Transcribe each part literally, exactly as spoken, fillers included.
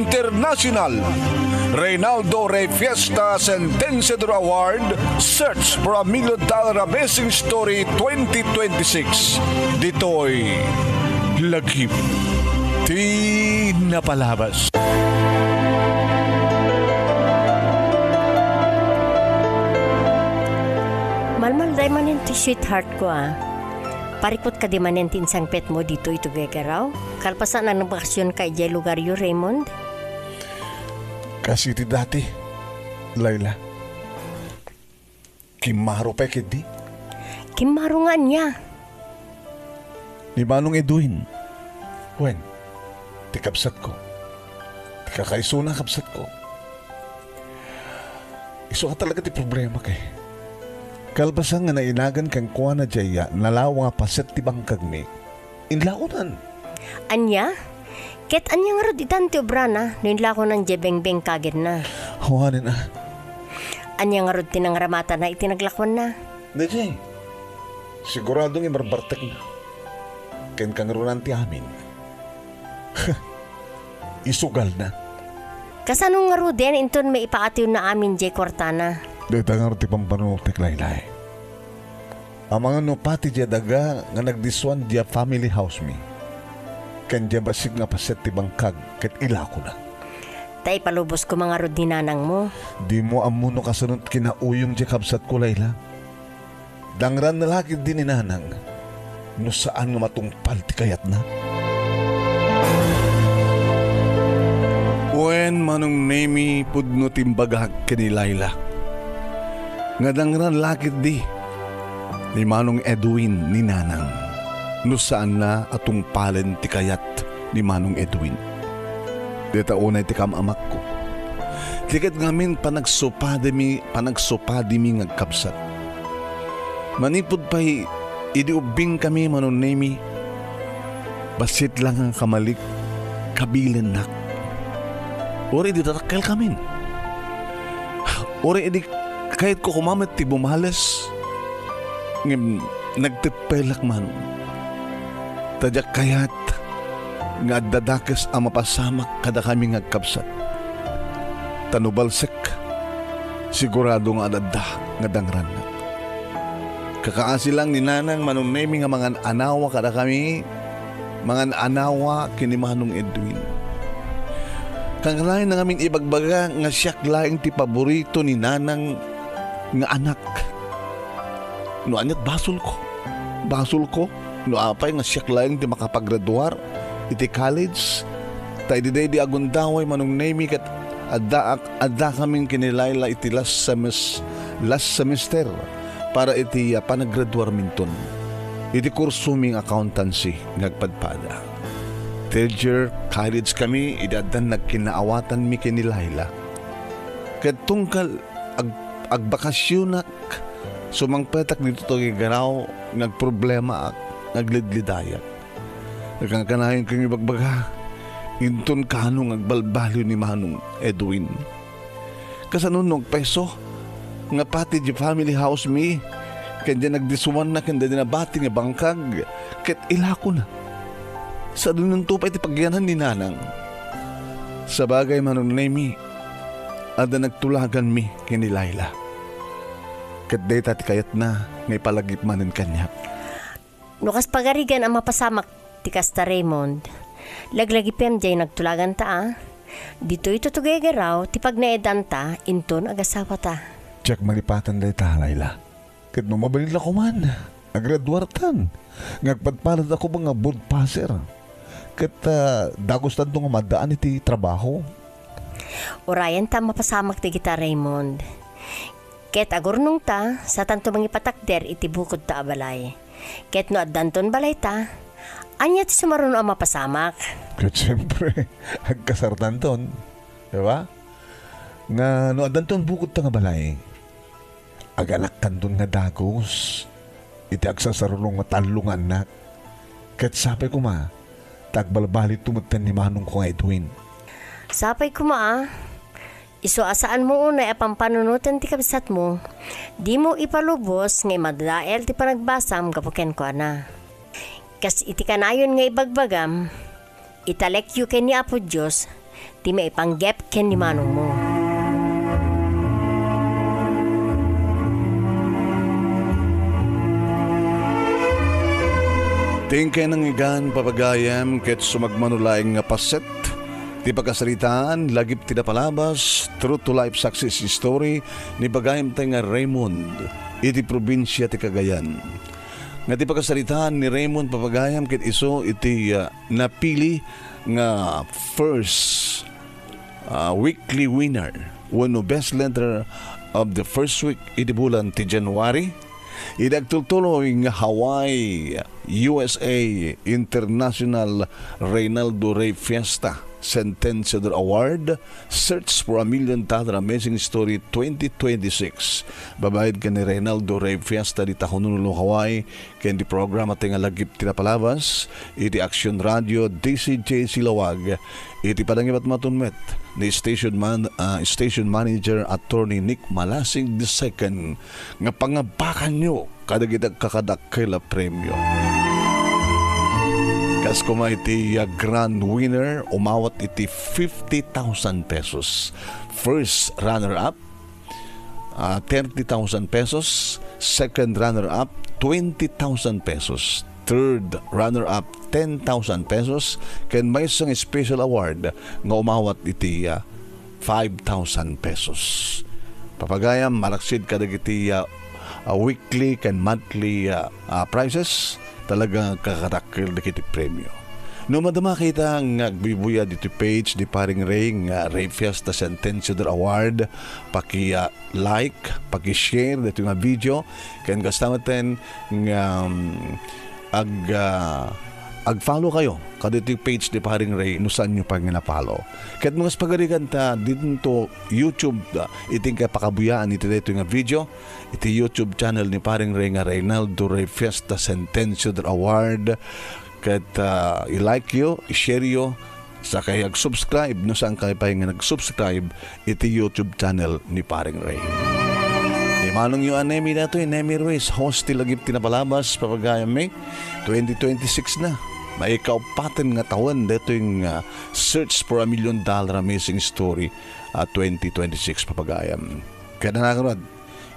International Reynaldo Rey Fiesta Sentenciador Award, Search for a Million Dollar Amazing Story twenty twenty-six. Ditoy Lagip ti Napalabas. Malmalday manen ti sweetheart ko, a. Parikut kadi manen ti insangpetmo ditoy Tuguegarao? Kalpasan a nagbakasionka idiay lugaryo, Raymond? Kas iti dati, Layla. Kimmaro pay ketdi. Kimmaro nga ania? Ni Manong Edwin. Wen, ti kabsatko. Ti kakaisuna, kabsatko. Isu a talaga ti problema kay. Kalpasan nga nainagan kenkuana diay nalawa nga paset ti bangkagmi, inlakonan. Ania? Ket ania ngarud itan ti obrana no inlakonan diay bengbeng kagenna? Awanen a. Ania ngarud ti nangramatana iti naglakuanna? Daydiay, sigurado nga ibarbartekna. Ken kangrunaan ti amin. Isugalna. Kasano ngaruden inton maipaatiwna amin diay kuartana? Dayta ngarud ti pampanunotek, Laylay. Amangan no pati diay daga nga nagdisuan diay family house mi, ken diay bassit nga paset ti bangkag ket ilakona. Ta ipalubos koma ngarud ni nanangmo. Dimo ammo no kasano ti kinauyong diay kabsatko, Layla. Dangranna la ketdi ni nanang no saan nga matungpal ti kayatna. Wen, Manong Nemi, pudno ti imbagak ken ni Layla nga dangran la ketdi ni Manong Edwin ni nanang no saanna a tungpalen ti kayat ni Manong Edwin. Dayta unay ti kaam-amakko. Ti ket ngamin panagsupadimi, panagsupadimi nga agkabsat. Manipud pay idi ubbingkami, Manong Nemi, bassit la nga kamalik, kabilennak. Uray idi dakkelkamin. Uray idi kayatko koma met ti bumales, ngem nagteppelak man. Ta diak kayat nga adda dakes a mapasamak kadakami nga agkabsat. Ta no balsek, sigurado nga adda nga dangrannak. Kakaasi lang ni Nanang Manong Nemi nga mangan-anawa kadakami, mangan-anawa ken ni Manong Edwin. Kanayon na ngamin ibagbaga nga siak laeng ti paborito ni Nanang nga anak. No aniat, basolko. Basolko no apay nga siak laeng ti makapagraduar iti college, ta idi daydi a gundaway, Manong Nemi, ket addaak, addakamin ken ni Laila iti last semes-, last semester para iti, ah, panagraduarminton iti kursomi nga accountancy nga agpadpada. Third year college kami idi addan nagkinnaawatanmi ken ni Laila. Ket tunggal ag-, agbakasionak, sumangpetak ditoy Tuguegarao nga agproblemaak, nga agledledayak. Nakankanayon kami ibagbaga, inton kaano nga agbalbaliw ni Manong Edwin. Kasano no agpayso nga pati diay family house mi, ken diay nagdisuanna ken diay nabati nga bangkag, ket ilakona. Sadunonto pay ti pagyanan ni Nanang. Sabagay, Manong Nemi, adda nagtulaganmi ken ni Laila. Ket dayta ti kayatna nga ipalagip manen kaniak. No kas pagarigan a mapasamak ti kasta, Raymond, laglagipem diay nagtulaganta a. Ditoy Tuguegarao ti pagnaedanta inton agasawata. Diak malipatan dayta, Laila. Ket no mabalin la koman, agraduartan, nga agpadpadada koma nga board passer. Ket, ah, dagustanto nga maddaan iti trabaho. Urayenta a mapasamak dagita, Raymond. Ket agurnongta, satanto mangipatakder iti bukodta a balay. Ket no addanton balayta, ania ti sumaruno a mapasamak? Ket siempre, agkasartanton. Di ba? Nga no addanton bukodta nga balay, aganakkanton nga dagus iti agsasaruno nga tallo nga annak. Ket sapay koma, ta agbalbaliwto metten ni manongko nga Edwin. Sapay koma a. Isu a saanmo unay a pampanunoten ti kabsatmo, dimo ipalubos nga imadael ti panagbasam gapu kenkuana. Kas iti kanayon nga ibagbagam, italekyo ken ni Apo Dios ti maipanggep ken ni manongmo. Ti inkay nangngegan, papagayam, ket sumagmamano laeng nga paset ti pakasaritaan, lagip ti napalabas, true to life success story, ni pagayam tayo nga Raymond, iti probinsia ti Cagayan. Nga ti pakasaritaan ni Raymond, papagayam, ket isu iti, ah, napili nga first, ah, weekly winner wenno best letter of the first week iti bulan ti January. Iti agtultuloy nga Hawaii, U S A International Reynaldo Rey Fiesta Centennial Award, Search for a Million Dollar Amazing Story twenty twenty-six. Babaen ken ni Reynaldo Rey Fiesta dita Honolulu, Hawaii, ken ti programa ti nga lagip ti napalabas iti Action Radio D C J C Laoag, iti panangimatmaton met ni station man-, ah, station manager Attorney Nick Malasig the second, nga pangabakanyo kadagiti agkakadakkel a premio. Kas koma iti, ah, grand winner, umawat iti fifty thousand pesos. First runner-up, ah, thirty thousand pesos. Second runner-up, twenty thousand pesos. Third runner-up, ten thousand pesos. Ken maysa nga special award nga umawat iti, ah, five thousand pesos. Papagayam, malaksid kadagiti, ah, ah, weekly ken monthly, ah, ah, prizes, talaga nga agkakadakkel dagiti premio. No madama kita nga agbuybuya ditoy page ni Paring Ray nga Ray Fiesta Centennial Award, paki, ah, like, paki-share ditoy nga video, ken kasta met nga, um, ag-, ah, ag-follow kayo kaditoy page ni Paring Ray no saanyo pa nga na-follow. Ket no kas pagarigan ta didto YouTube, ah, iti nga pakabuyaan iti daytoy nga video, iti YouTube channel ni Paring Ray nga Reynaldo Ray Fiesta Centennial Award. Ket, ah, i-like yo, i-share yo, sakay ag-subscribe no saan kayo pay nga nag-subscribe iti YouTube channel ni Paring Ray. Ni manong yo a Nemi datoy, Nemi Ruiz, host ti lagip ti napalabas, papagayam mi, twenty twenty-six na. Maikaupaten nga tawen datoy nga Search for a Million Dollar Amazing Story, ah, twenty twenty-six, papagayam. Kada nakarad,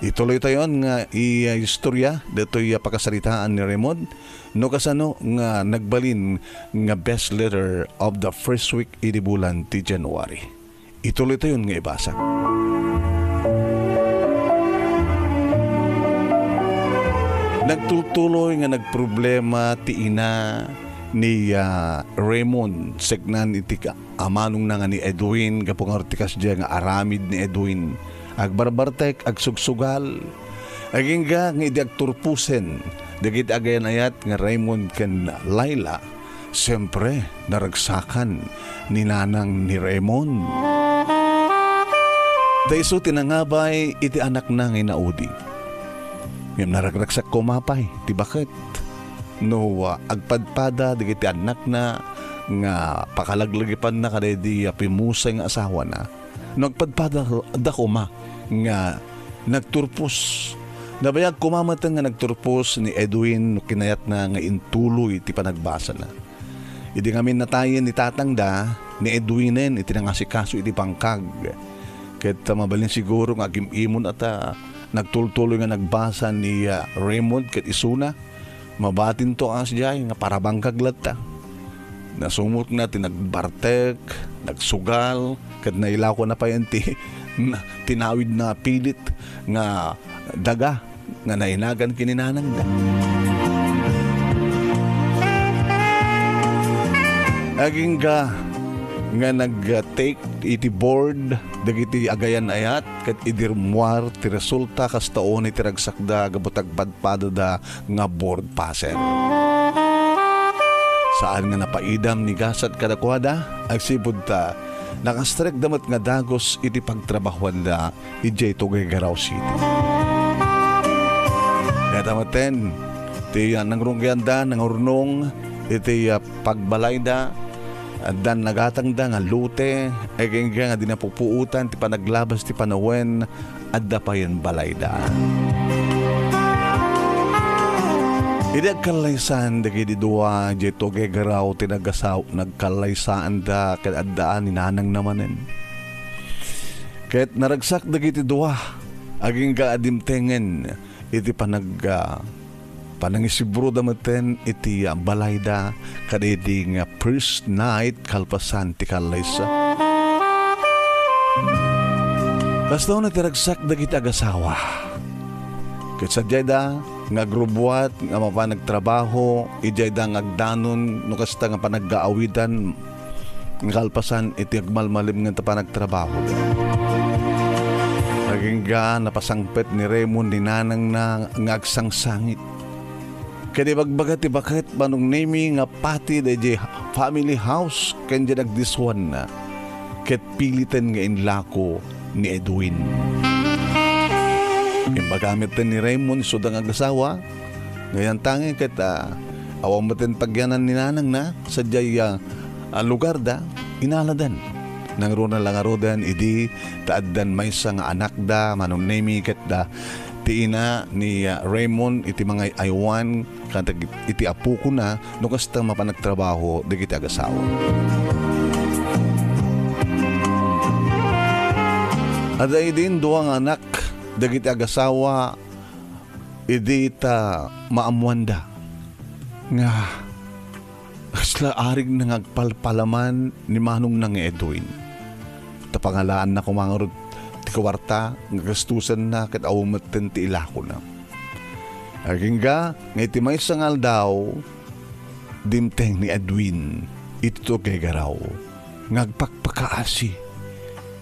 ituloy tayon nga i-, istorya datoy a pakasaritaan ni Raymond no kasano nga nagbalin nga best letter of the first week idi bulan ti January. Ituloy tayon nga ibasa. Nagtultuloy nga nagproblema ti ina ni, ah, Raymond, seknan iti ka-, amanongna nga ni Edwin, gapu nga ti kasdiay nga aramid ni Edwin. Agbarbartek, agsugsugal. Agingga nga idi agturposen dagiti agayan-ayat nga Raymond ken Laila, siempre, naragsakan ni nanang ni Raymond. Ta isu ti nangabay iti anakna nga inaudi. Ngem naragragsak koma pay ti baket no, ah, agpadpada dagiti annakna nga pakalaglagipanna kadaydi a pimusay nga asawana. No agpadpada da koma nga nagturpos. Nabayag koma met nga nagturpos ni Edwin no kinayatna nga intuloy ti panagbasana. Idi ngamin natayen ni tatangda, ni Edwinen iti nangasikaso iti bangkag. Ket mabalin siguro nga agim-imon a ta nagtultuloy nga nagbasa ni, ah, Raymond ket isuna. Mabatinto a kasdiay nga parabangkag latta. Nasumotna ti nagbartek, nagsugal, ket nailawkona pay ti na-, tinawidna a pilit nga daga nga nainagan ken ni nanangda. Agingga nga nag-take iti board dagiti agayan-ayat ket idi rummuar ti resulta, kasta unay ti ragsakda gapu ta agpadpadada nga board puzzle. Saan nga napaidam ni gasat kadakuada, agsipud ta nakastrekda met nga dagus iti pagtrabahuanda idiay Tuguegarao City. Kayat a maten, ti, ah, nangrunggayanda, nangurnong iti, ah, pagbalayda, addan nagatangda nga lote, agingga nga di napupuotan ti panaglabas ti panawen, adda payen balayda. Idi agkallaysaan dagiti dua, diay tugegaraw ti nagasaw-, nagkallaysaanda ket addaan ni nanangna manen. Ket naragsak dagiti dua, agingga a dimtengen iti panag-, ah, panangisibroda metten iti, ah, balayda kadaydi nga first night kalpasan ti kallaysa. Kasta unay ti ragsak dagiti agasawa. Ket sadiayda nga agrubbuat nga mapan agtrabaho, idiayda nga agdanon no kasta nga panaggaawidan nga kalpasan iti agmalmalimngen ti panagtrabaho. Agingga napasangpet ni Raymond ni nanangna nga agsangsangit. Ket ibagbaga ti baket Manong Nemi nga pati daydiay family house ken diay nagdisuanna, ket piliten nga inlako ni Edwin. Imbaga metten ni Raymond, isuda nga agasawa, nga yantangay ket, ah, awan metten pagyanan ni nanangna sadiay, ah, ah, lugarda, inaladan. Nangruna la ngaruden idi ta addan maysa nga anakda, Manong Nemi, ket, ah, ti ina ni, ah, Raymond iti mangay-aywan kadagiti apokona no kasta mapan agtrabaho dagiti agasawa. Adda idin dua nga anak dagiti agasawa idi ta maammoanda nga kasla arigna nga agpalpalaman ni manongna nga Edwin. Ta pangalaanna koma ngarud ti kuarta nga gastusenna ket awan metten ti ilakona. Agingga nga iti maysa nga aldaw, dimteng ni Edwin iti tugegaraw nga agpakpakaasi,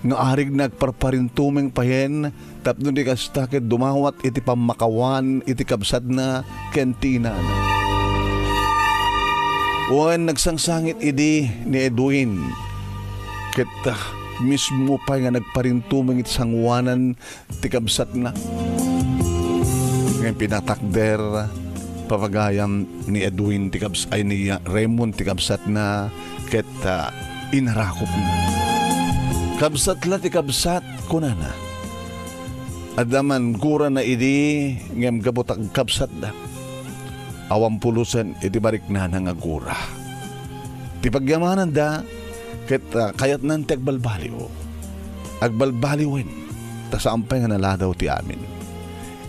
nga arigna agparparintumeng payen tapno di kasta ket dumawat iti pammakawan iti kabsatna ken ti inana. Wen, nagsangsangit idi ni Edwin ket, ah, mismo pay nga nagparintumeng iti sangoanan ti kabsatna. Ngem pinatakder, papagayam, ni Edwin ti kabs-, ay, ni, ah, Raymond ti kabsatna ket, ah, inarakupna. "Kabsat la ti kabsat," kunana. "Adda man gurana idi, ngem gapu ta kabsatda, awan pulosen iti mariknana nga gura." Ti pagyamananda ket, ah, kayatnan ti agbalbaliw. Agbalbaliwen, ta saan pay nga naladaw ti amin.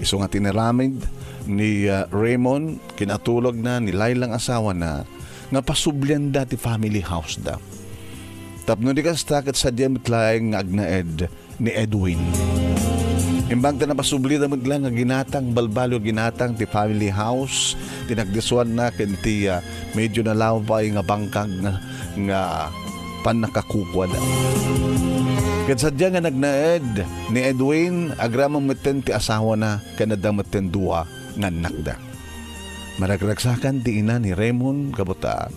Isu nga tinaramid ni, ah, Raymond, kinatulogna ni Laila nga asawana, nga pasublianda ti family house da. Tapno di kasta, ket sadiay met laeng nga agnaed ni Edwin. Imbag ta napasublida met laeng nga ginatang, balbaliw ginatang ti family house, ti nagdisuanna ken ti, ah, medyo nalawa pay nga bangkag nga, nga pannakakukuada. Ket sadiay nga nagnaed ni Edwin, agraman metten ti asawana ken adda metten dua nga annakda. Maragragsakan ti ina ni Raymond gapu ta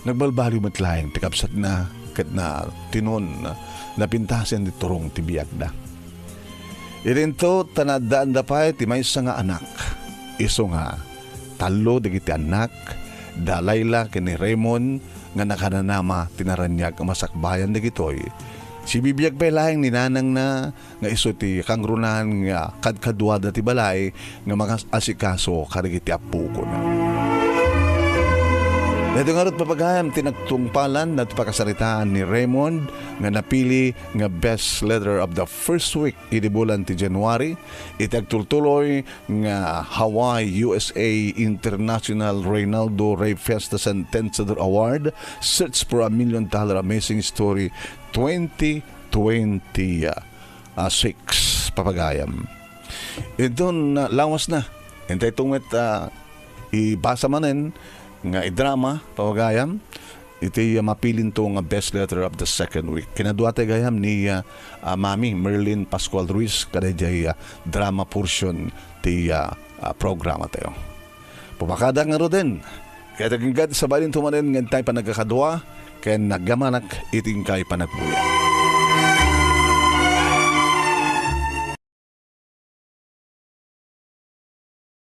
nagbalbaliw met laeng ti kabsatna ket na, tinon, napintasen ti turong ti biagda. Idinto ta naaddaanda pay ti maysa nga anak. Isu nga tallo dagiti annak da Laila ken ni Raymond nga nakananama ti naraniag a masakbayan dagitoy. Sibibiag pay laeng ni nanangna nga isu ti kangrunaan nga kadkaduada ti balay nga mangas-asikaso kadagiti appokona. Daytoy ngarud, papagayam, ti nagtungpalan dagiti pakasaritaan ni Raymond nga napili nga Best Letter of the First Week idi bulan ti January iti agtultuloy nga Hawaii, U S A International Reynaldo Rey Fiesta Sentenciador Award, Search for a Million Dollar Amazing Story twenty twenty-six, papagayam. Inton, ah, lawasna, intay tunget, ah, ibasa manen nga idrama, papagayam, iti, ah, mapilinto nga Best Letter of the Second Week. Kinaduatayo gayam ni, ah, ah, Mami Merlin Pascual Ruiz kadaydiay, ah, drama portion ti, ah, ah, programa tayo. Pumakadak ngaruden, ket agingga ti sabalinto manen nga intay panagkakadua ken nagyamanak iti inkay panagbuya.